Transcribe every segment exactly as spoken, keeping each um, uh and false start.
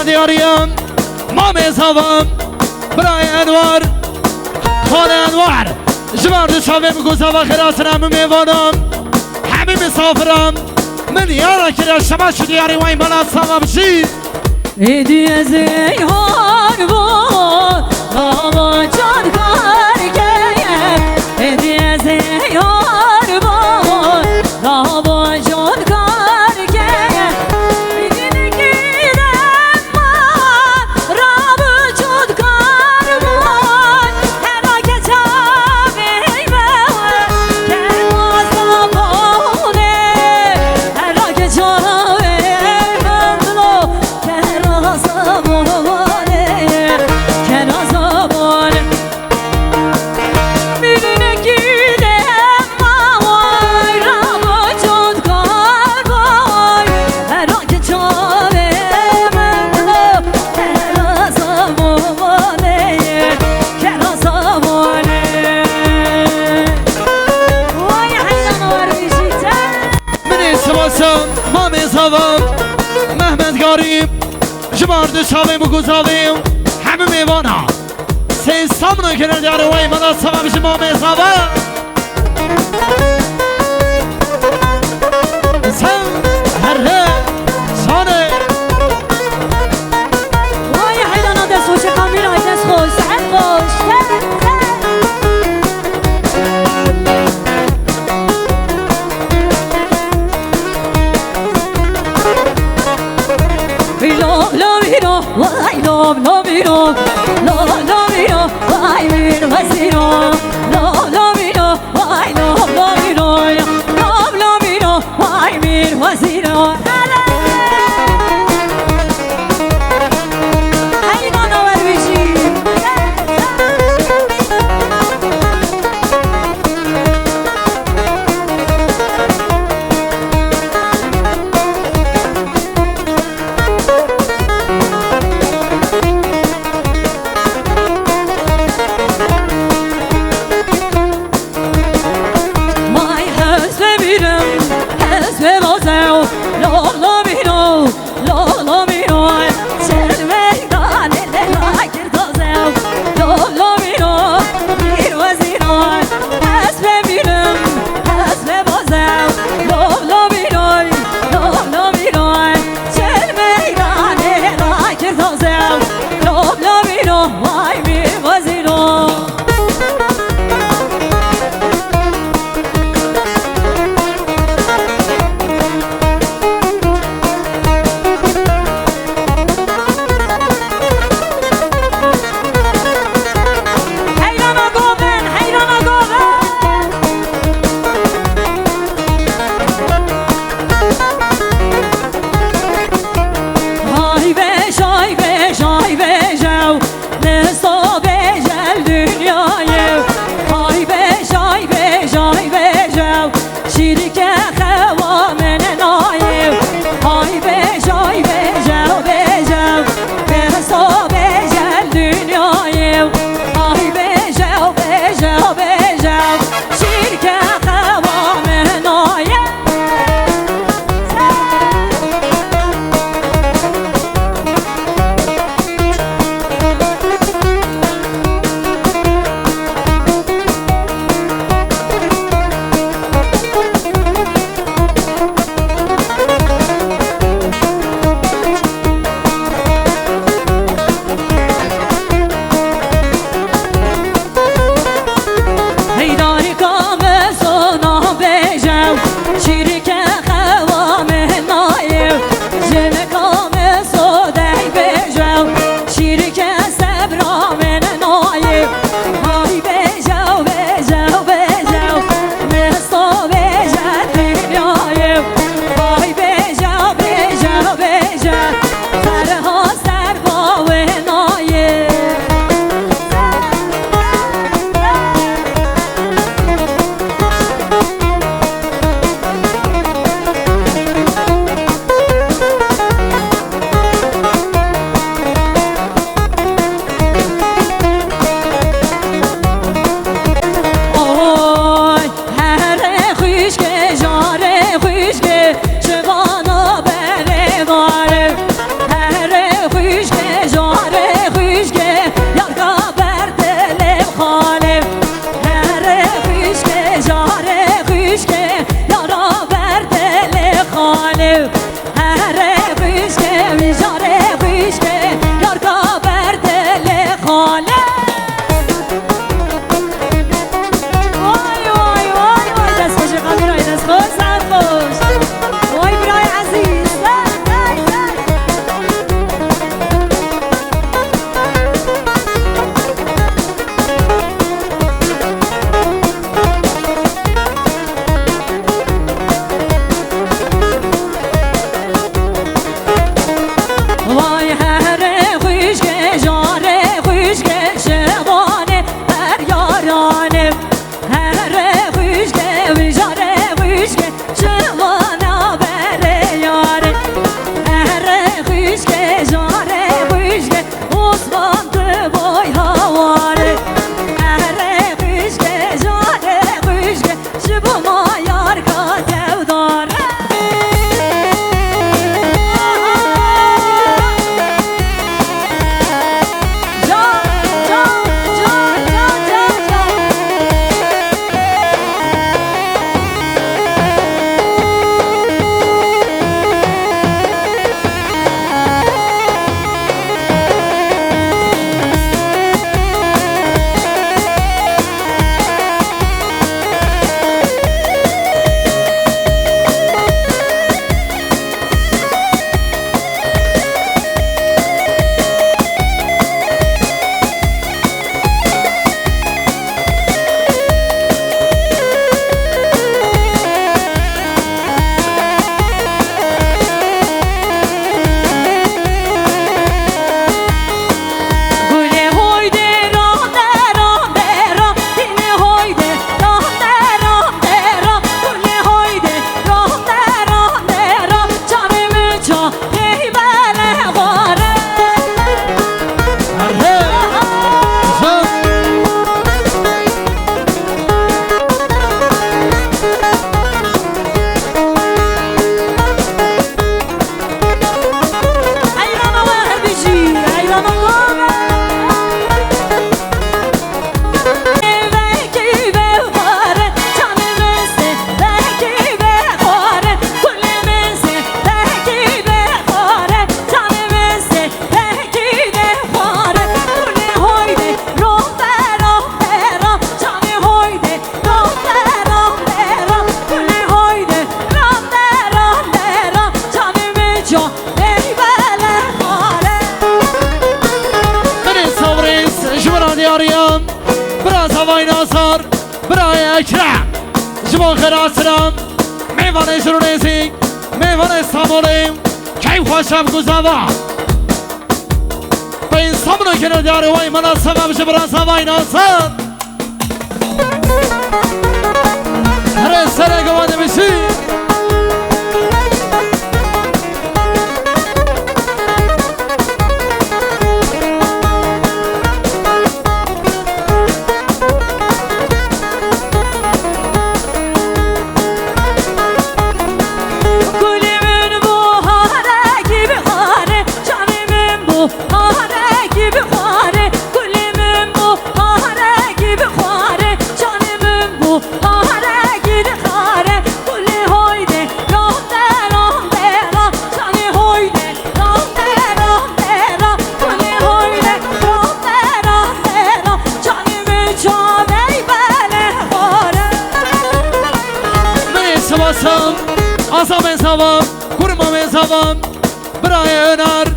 Diyariyim, mamê zava, birayê Enwer, xalê Enwer. Ji ber du çavê min ku zava xêr hatin hemû mêvanan, hemû misafiran. Min yara kiriye şema şu diyarî wey mala sava bijî. Êdî ez ê yar bû, lava can karkeye. Êdî ez ê yar bû, lava can karkeye. Êdî nikî dema, rabi can kar bû. Hera ke çavê me, kerma zamanê. Hera ke çavê me, Kera zamanê, kera zamanê. Birinekî de maway, rabo çot kar bay. Hera ke çavê min lo, kera zamanê, kera zamanê. Vay heyran war bijîte. Min ê sibasa mamê zava Mehmet Garîb, ji bar du çavê bû ku zavê hemû mêvana. Sê samna kire diyarê wey mala sava bijî mamê zava. Sen herre şanê. Vay heydana dest xweş, kamîra dest xweş, sehet xweş. Lo, lo, vîro, vay, lo, lo, vîro. Lo, lo, vîro, vay, vîr, wezîro. Lo, lo, vîro, vay, lo, lo, vîro. Lo, lo, vîro, vay, vîr, wezîro. Heymana werwijî. Xêra silam, mêvanê jin û nêzîk, mêvanê Stamolê, keyf xweş e bi guzava. Peyên Stamolê kene diyarê way mela sebeb ji bira zavay nasar. Here sereke wan de bijî. Gulê min buharekî bixware, canê min buharekî bixware, gulê min buharekî bixware, canê min buharekî dixware, gulê hoyde, ronde, ronde, ra, canê hoyde. Rambera, rambera, gulê hoyne, rambera, rambera, canê min çavey bele xware. Min ê sivasan, Azamê Zavan, Kurmamê Zavan, birayê Öner,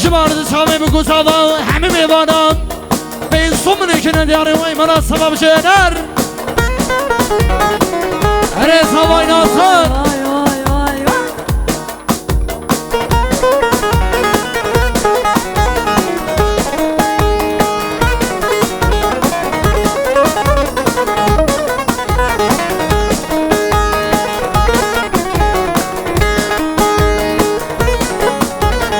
ji bar di çavê bi guzava hemî mêvanan, peyên Stamolê kene diyarê way mela sebeb ji Öner. Erê zavay nasar. Vay, vay, vay, vay.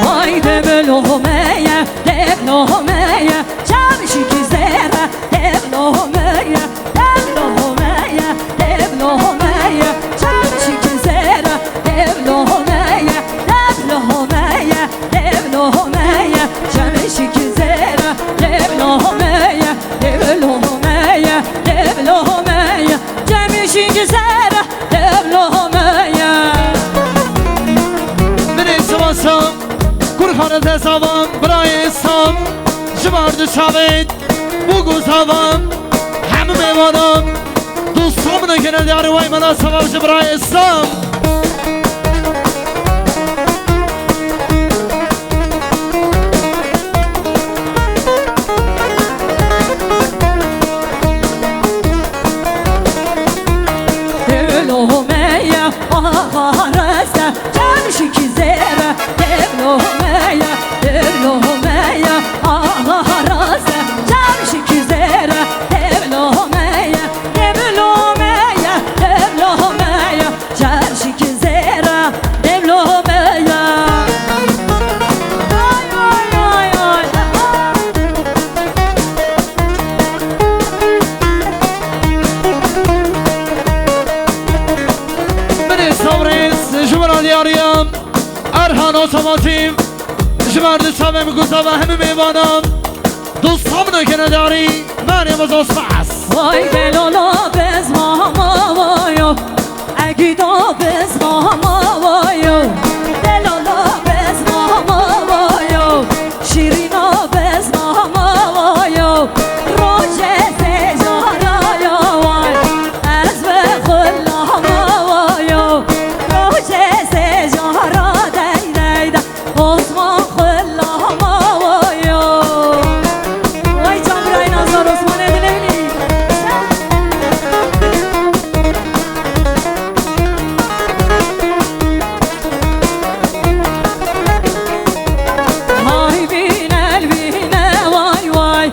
Haydi bir lokmaya, tek lokmaya, çam şikizera, Dev lohmeye, dev lohmeye, dev lohmeye, çam şikizera. Dev lohmeye, dev lohmeye, dev lohmeye, çam şikizera. Dev lohmeye, dev lohmeye, dev lohmeye, çam şikizera. Dev lohmeye. Min ê sivasan, kurxane te zavan, birayê Sam, ji bar di çavêt. Bû ku zavan, hemû mêvanan, dostan min ê kene diyarê way mela sebeb ji birayê Sam. Dev lohmeye, aha reste, çam şikizera. Dev lohmeye, dev lohmeye, aha reste, çam şikizera. Dev lohmeye, dev lohmeye, dev lohmeye, çam şikizera. Dev lohmeye. Ay, ay, ay, ay. Min ê sabrêz ji min re diyariya Erhan Otomotiv, ji ber di çavê min guzava hemî mêvanan, dostan min ê kene diyarî, merê min zospas. Vay delala bez mama vayo. Egîda bez mama vayo, delala bez mama vayo, şîrîna bez mama vayo, rojê sêjara ya vay, ez ve xulama vayo, rojê sêjara dey dey dey. Osman xwe lama wayo. Vay can birayê Nazar Osmanê dilê min î. Hay bîne, bîne, vay, vay.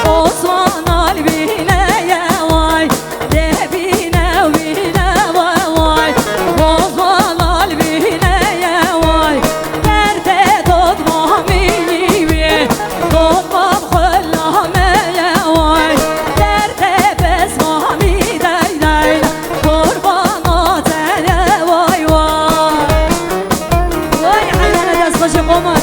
Osman al bîne ye, vay. Dê bîne, bîne, vay, vay. Bozalal bîne ye, vay. Derdê dotmamî wî, dotmam xwe lame ye, vay. Derdê bezmamî dey dey, qurbana te ye, vay, vay. Vay, eynane destxweşê qoma.